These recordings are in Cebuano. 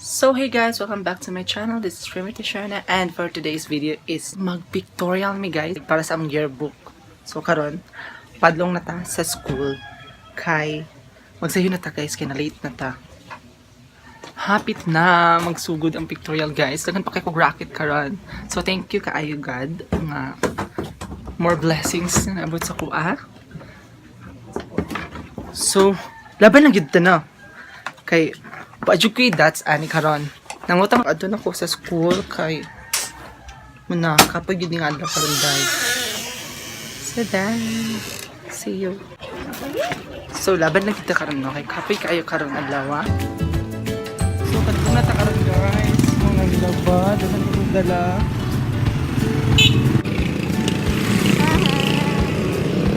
So hey guys, welcome back to my channel. This is Remy Tishana and for today's video is mag-pictorial mi guys para sa among yearbook. So karon, padlong na ta sa school kay magsayo na ta guys kay na late na ta. Hapit na magsugod ang pictorial guys. Daghan pa kay kog racket karon. So thank you kaayo God nga more blessings na naabot sa kuha. So laban lang gyud ta na. Kay paadyo ko that's ani karon. Nangutang adto na ko sa school kay muna kapag yun nga adlaw karon dai. So then, see you. So laban lang kita karon no kay kapoy kaayo karon adlaw ah. So kadto na ta karon guys. Mga nilaba, daghan ko dala.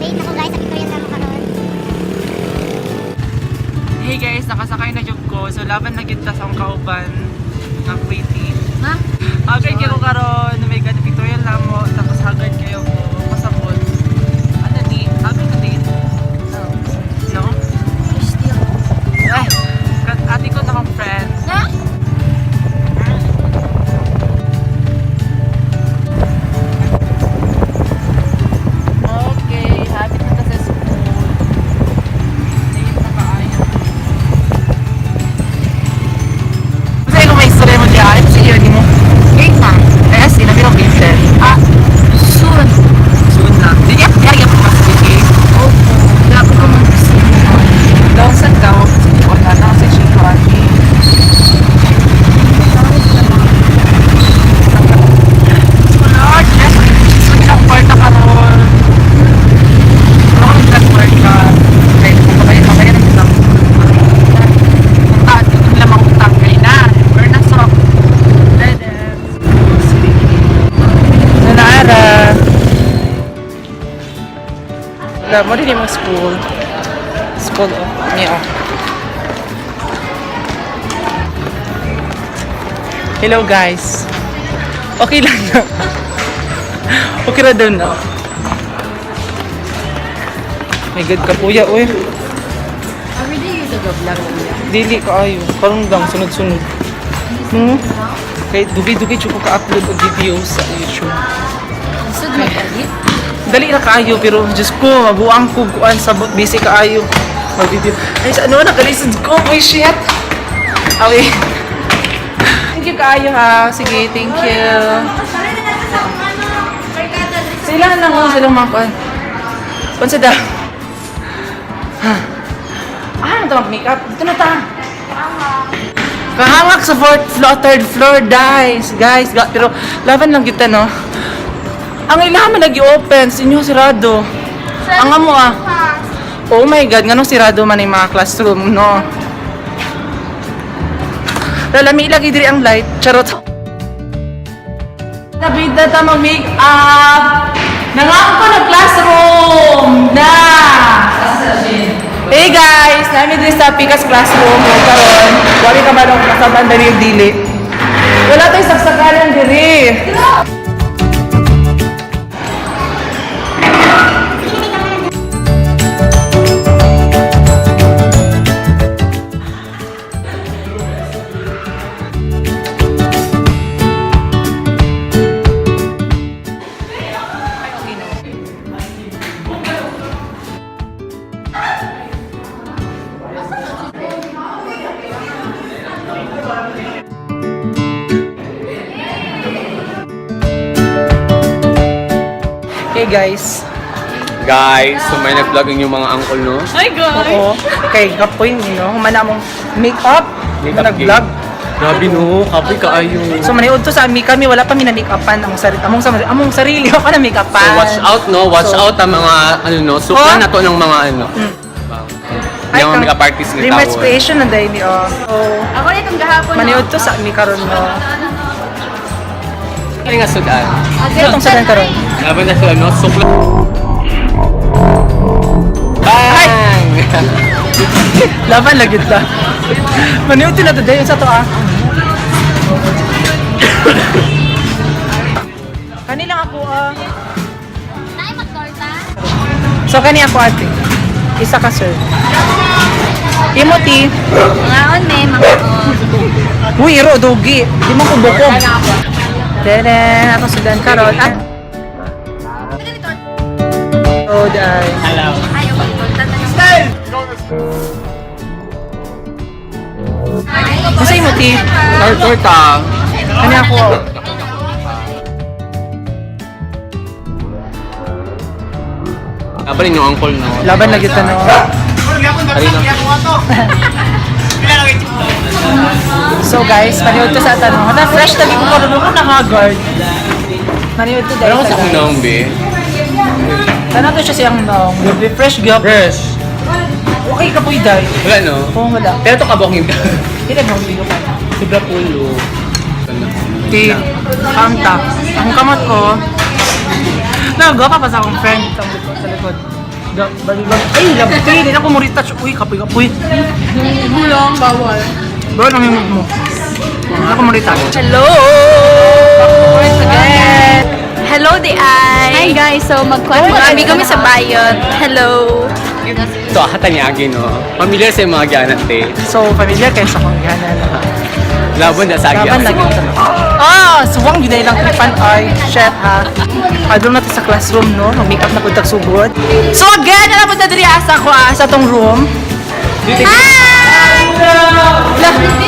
Late ako guys, sa Victoria na karon. Hey guys, nakasakay na jud ko. So laban na gyud ta sa akong kauban nga pretty. Ha? Haggard kayo ko karon, oh my God, pictorial lang mo, tapos haggard kayo ko, pasabot. Ano ni? Haggard ka din? No? Ay, ate ko na akong friend. Na? Okay, happy na ta sa school. Late na kaayo. Kasi kung may istorya mo diya, ay, sige, hindi mo. Grade na. Ay, as in, nabi grade 10. Ah, soon. Soon na. Di niya, kaya pa sa BK. Opo. Grabe ko mag-isip. Down ka, wala na sa Chico ate. Lord, yes, so ginang kwarta ka ron. Ano kang nagkwarta? Kahit kung mabaya, mabaya na kita. Punta, dito nila mangutang kayo na. We're na so. Nanaara. Wala mo rin yung school. School oh. Niya oh. Hello guys. Okay lang na. Okay ra daw na. May good ka puya, uy. Every day you vlog niya. Dili ka ayo. Karon lang sunod-sunod. Kay dugi-dugi jud ko ka-upload og video sa YouTube. Gusto mag-edit? Dali ra kaayo pero Diyos ko, mabuang ko kuan sa busy kaayo. Mag-video. Ay sa ano nakalisod ko. Oh shit. Okay. Thank you kaayo ha. Sige, thank you. Sila na lang silang mga kuan. Kuan sa da. Ah, ano mag-makeup? Dito na ta. Kahangak sa fourth floor, third floor, guys. Guys, pero laban lang kita, no? Ang ilahan man nag-open, sa inyo sirado. Ang amo ah. Oh my God, nganong sirado man yung mga classroom, no? Lalami lagi diri ang light. Charot. Nabida ta mag-make-up. Nangako ng classroom na. Hey guys, namin diri sa Pikas classroom mo karon. Wali ka man ang nasa banda ni dili. Wala tayong saksakalan diri. Hey guys. Guys, so may nag-vlogging yung mga uncle, no? Hi guys. Oo. Kay kapoy ni no, humana mong make-up, Make-up nag-vlog. Grabe no, kapoy kaayo. So maniud to sa ami kami wala pa mi na make-upan among sarili, among sarili pa na make-upan. So watch out, no? Watch So- out ang mga, ano, no? Sukla Oh? na to ng mga, ano. Ay, Yung mga makeup artist ni Dreamers tao. Creation na dahil ni oh. So, Ako na itong gahapon. maniud to sa ami karon no. Ano nga sudan? Ano tong sudan karon? Laban na sila, no? Sukla. Bang! Laban lagi ta. Maniud to na to dayon sa to ah. Kani lang ako ah. Tayo mag-torta? So kani ako ate. Isa ka sir. Imo ti. Mangaon me, mangaon. Uy, iro dugi. Di mo ko bukog. Teren, ako sudan karon. At Oh, day. Hello. Ayaw ko ito. Unsa imo ti? Torta. Ano ako? Laban ninyo uncle, no? Laban lagi ta, no. Harina. So guys, paniod to sa tanong. Na fresh lagi ko karon ko naka-guard. Paniod to Pero dahil ako sa akong naong, be. Tanaw to siya siyang naong. Grabe fresh gyud. Fresh. Okay ka po day. Wala, no? Kung wala. Pero ito kabok yung... Hindi mo video ka. Sobra pulo. Ti, kanta. Ang kamot ko. Nagawa pa sa akong friend sa likod. Sa likod. Ay, labti. Hindi na ako mo retouch. Uy, kapoy, kapoy. Bulong, bawal. Bro, ang himog mo. Hindi na ako mo retouch. Hello! Once again. Hello, di ay! Hi guys! So, magkwento kami kami sa bayot. Hello! So, hatan niya agi, no? Pamilyar sa mga ganat, eh. So, familiar kayo sa kong ganan. Laban na sa agi. Laban lagi ito. Ah, suwang yun lang tripan ay. Shit, ha. Adol na to sa classroom, no? Mag-makeup na punta sugod. So again, alam mo na diri asa ko ah, sa tong room. Hi!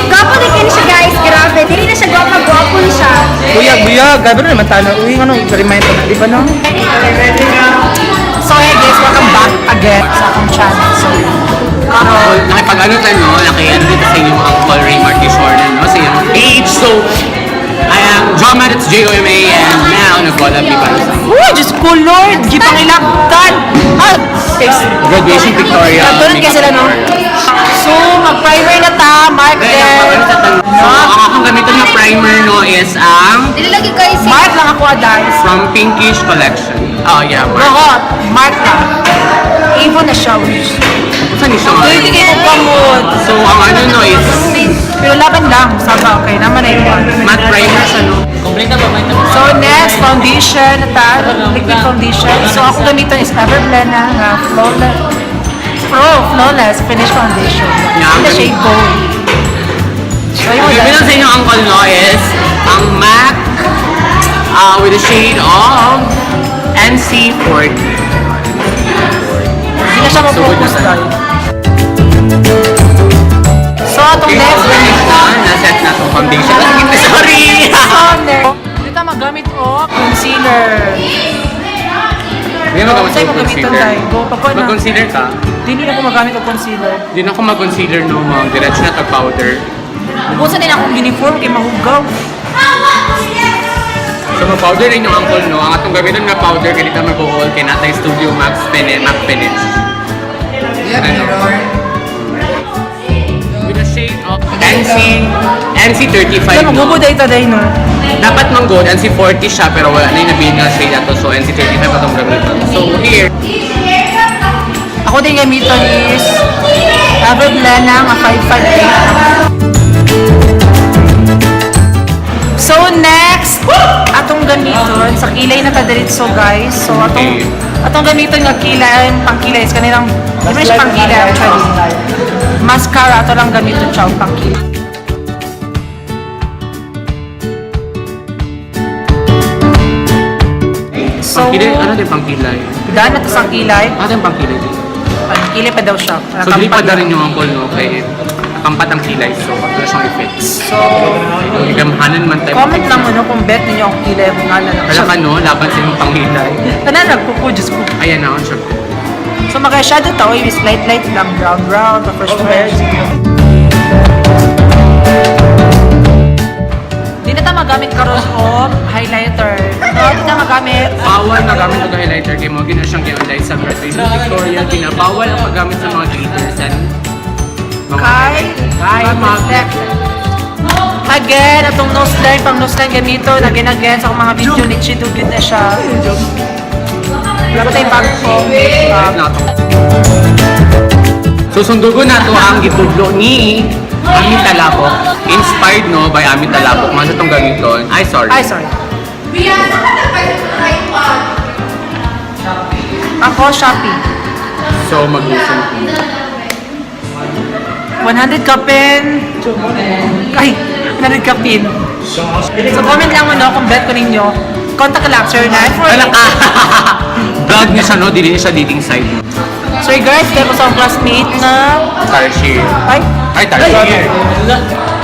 Gwapo na kini siya guys, grabe. Dili na siya gwapo, gwapo ni siya. Buyag, buyag. Grabe na naman talo. Uy, ano, i-remind ko na. Di ba, no? So, hey guys, welcome back again sa akong channel. So, karon Nakipag-ano tayo, no? Nakiano dito sa inyong uncle Ray Marquez Horner, no? Sa inyong page. So, I am Joma, that's Joma, and now, nag-collab ni para sa Uy, Diyos ko, Lord! Gipangilaktan! Ah, face. graduation pictorial. Nagtulog kayo sila, no? So, mag-primer na ta, Mark Then, then. so, ang akong gamitin na primer, no, is ang Dili lagi guys. Mark lang ako, guys. from Pinkish Collection. Oh, yeah, Mark. Oo, Mark lang. Avon na siya. Saan ni siya? Hindi kayo pamod. So, ang ano, no, is Pero laban lang. Sama, okay. Naman na yun. matte primer siya, no? Complete na ba? So next, foundation na ta, liquid foundation. So ako gamitin is Everblend na nga flawless, Pro Flawless Finish Foundation. Yeah, In the shade gold. So yun, Ang gamitin sa inyong uncle, no, is ang MAC with the shade of NC40. Hindi na siya ma-focus So, good na tayo. So atong Okay, next, so finish na. Na-set na itong foundation. Sorry! so next, dito magamit o concealer. Hindi mo Sa'yo mo gamiton mag-concealer. tayo. Go, pagko na. Mag-concealer ka? Hindi na ako magamit og concealer. Hindi na ako mag-concealer, no, mga diretso na tag-powder. Kung din akong uniform kay mahugaw. So, mag-powder rin yung uncle, no? Ang atong gamitin na powder, ganito mag-uol kay Natay Studio Max Finish, Mac Finish. Ano? With a shade of NC35, Kaya no? magubo day ta day no. Dapat mang gold, NC40 siya, pero wala na yung nabili na shade ato. So, NC35 atong gamitin. So, here, Ako din gamiton is Everblend na nga 558. So next, atong gamiton sa kilay na tadiritso guys. So atong atong gamiton nga kilay, ang pangkilay is kanilang di ba siya pangkilay actually. Mascara ato lang gamiton siya ang pangkilay. So, pangkilay, ano din pangkilay? daan na to sa kilay. Ano din pangkilay din? Pangkilay pa daw siya. So, dili pa na rin yung uncle, no? Kay kampat ang kilay. So, wala siyang effects. So, Igamhanan man tayo. comment lang mo no kung bet ninyo ang kilay kung nga lang Wala siya. ka, no? Laban sa inyong pangkilay. Tanan nagpupo, Diyos ko. Ayan na, on siya. So magka-shadow to, is light light lang, brown brown, pa fresh fresh. Di na ta magamit karon og highlighter. No, di na magamit. Bawal magamit og highlighter kay mo gina siyang gi-online sa graduation pictorial ginabawal ang paggamit sa mga glitters and mga Kay, kay mga reflect. Again, atong nose line, pang nose line gamito, again again sa akong mga video ni Chido, good na siya. Wala pa tayong bagong makeup. na to. Susundugo na to ang gitudlo ni Amin Talabok. Inspired no by Amin Talabok. Masa tong gamiton. Ay, sorry. Ay, sorry. Ako, Shopee. So, mag-listen. 100 ka pen. Ay, 100 ka pin. So comment lang mo, no, kung bet ko ninyo. Contact ka lang, 0948. Wala ka! Vlog niya siya, no? Dili niya siya dating site. So guys, dahil ko sa akong classmate na Tarsier. Ay, Ay, Tarsier.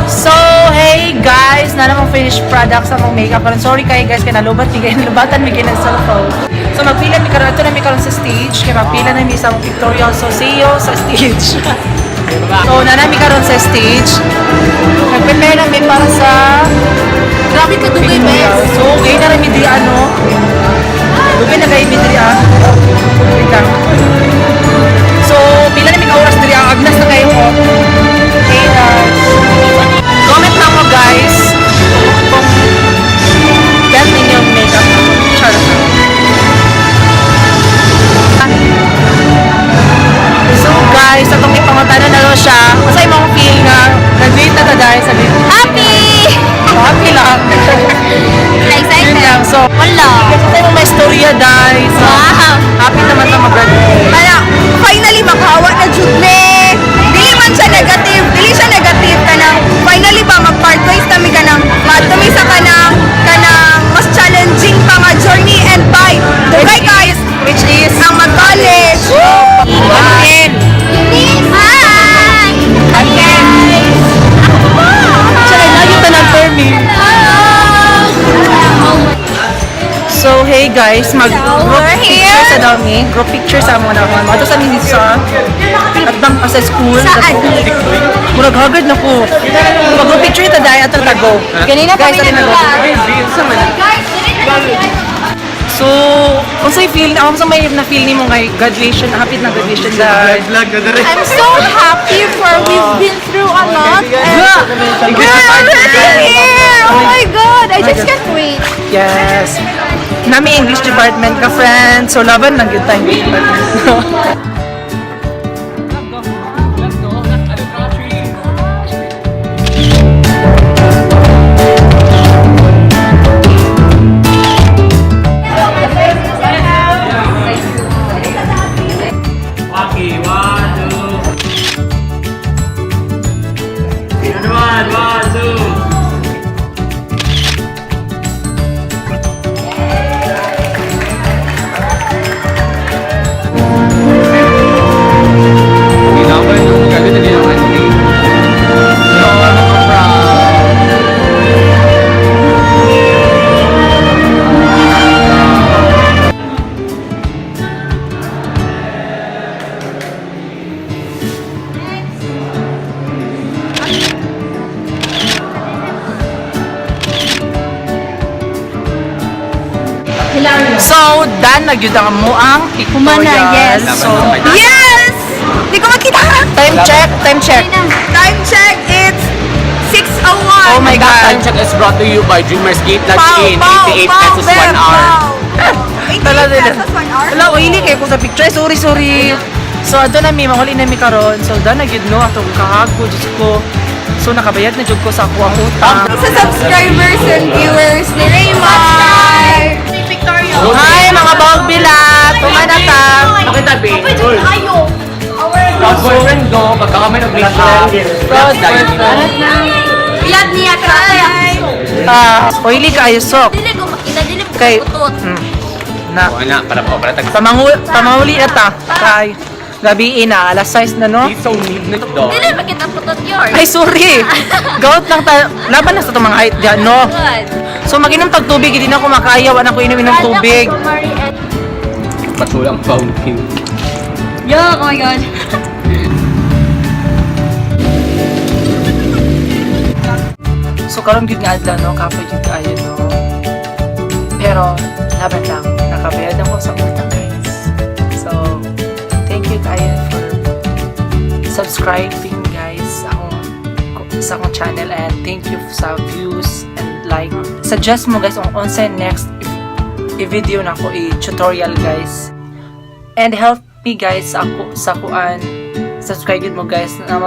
So, hey guys, na namang finished product sa among makeup. Karon sorry kayo guys, kay nalubat mi kay nalubatan mi kay ng cellphone. So magpila mi karon, ato na mi karon sa stage, kay magpila na mi sa among pictorial. So see you sa stage. So na mi karon sa stage. Nag-prepare na mi para sa Grabe ka dugay, pictorial. bes. So okay na rin mi diri ano. Dugay na kayo mi diri ah. Wait lang. So, pila na mi ka oras diri ah. Agnas na kayo ko. Hey guys. Comment lang mo guys kung bet ninyo ang makeup. Charot. So guys, atong ipangutana na lang siya. Kasi imong feel nga graduate na ta dahil sabi. Happy! Happy lang. Excited. Yun lang. So, Wala. kasi tayo may istorya dahil. So, Wow. happy naman ta mag-graduate. Para finally makahawa na jud me. Dili man siya negative, dili siya negative kanang finally ba mag part ways kami kanang maadto mi sa kanang mas challenging pa nga journey and by dugay guys Which is, ang mag-college. Again. Hi! Hi guys! Siya lagi tanan for me. So, hey guys, mag So, group we're picture here. sa dami. Group picture sa mga nakuha. Ato sa dito sa at bang pa sa school. Saan? Murag hagad na ko. Mag group picture ta dai ato ta go. Ganina Guys, kami ato na go. nagbuka. So, unsay feel, ako sa may na feel nimo kay graduation, happy na graduation dai. I'm so happy for we've been through a lot and we're already here! Oh my God! I just can't wait. Yes. Nami English department ka friend. So laban lang gyud ta English department. Okay, one, two. One, one, two. Ginawa nung gagawin na ginawa ni So, I'm proud. So, done na gyud ang mo ang pictorial. Humana, yes. So, Yes! Di ko makita! time check, time check. Time check, it's 6:01. Oh my God. Time check is brought to you by Dreamers Gate Lodge Pow, Inn, pow, 88 pow, pesos beb, 1 hour. pow. 88 Tala nila. pesos 1 hour? Wala, oily kayo ko sa picture. Ay, sorry, sorry. So, ato na mi, mahuli na mi karon. So, done na gyud no atong kahago, Diyos ko. So, nakabayad na jud ko sa ako ang utang. Sa subscribers and viewers ni Raymar! Hi, mga bawag bilat! Tumana ta! Pakita, babe. Proud boyfriend do, pagka kami nag-make up. Proud boyfriend. Iyad niya kaya. Ah, oily kayo, sok. Dili ko makita, dili ko Kay- putot. Na. Wala, para po, para tag. Pamanguli na ta. Kay, gabi na, alas 6 na no? He's so midnight do. Dili makita putot yours. Ay, sorry! Gawat lang ta. Laban na sa itong mga height dyan, no? Good. So, mag-inom tag tubig, hindi na ako makaya. Wala ko inom-inom tubig. Patulang fountain. Yo, oh my God. So karon gyud nga adlaw no, kapoy gyud kaayo no. Pero laban lang, nakabayad ako sa utang guys. So thank you kaayo for subscribing guys akong sa akong channel and thank you sa views and like. Suggest mo guys kung unsay next i-video na ako i-tutorial guys. And help me guys ako sa kuan subscribe yun mo guys na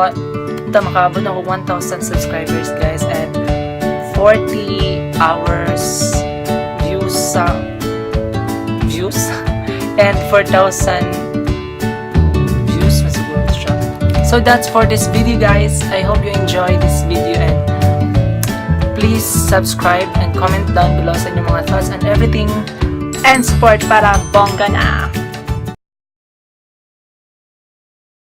ta makaabot ako 1,000 subscribers guys and 40 hours views sa views and 4,000 views masiguro siya. So So that's for this video, guys. I hope you enjoy this video and please subscribe and comment down below sa inyong mga thoughts and everything and support para bongga na.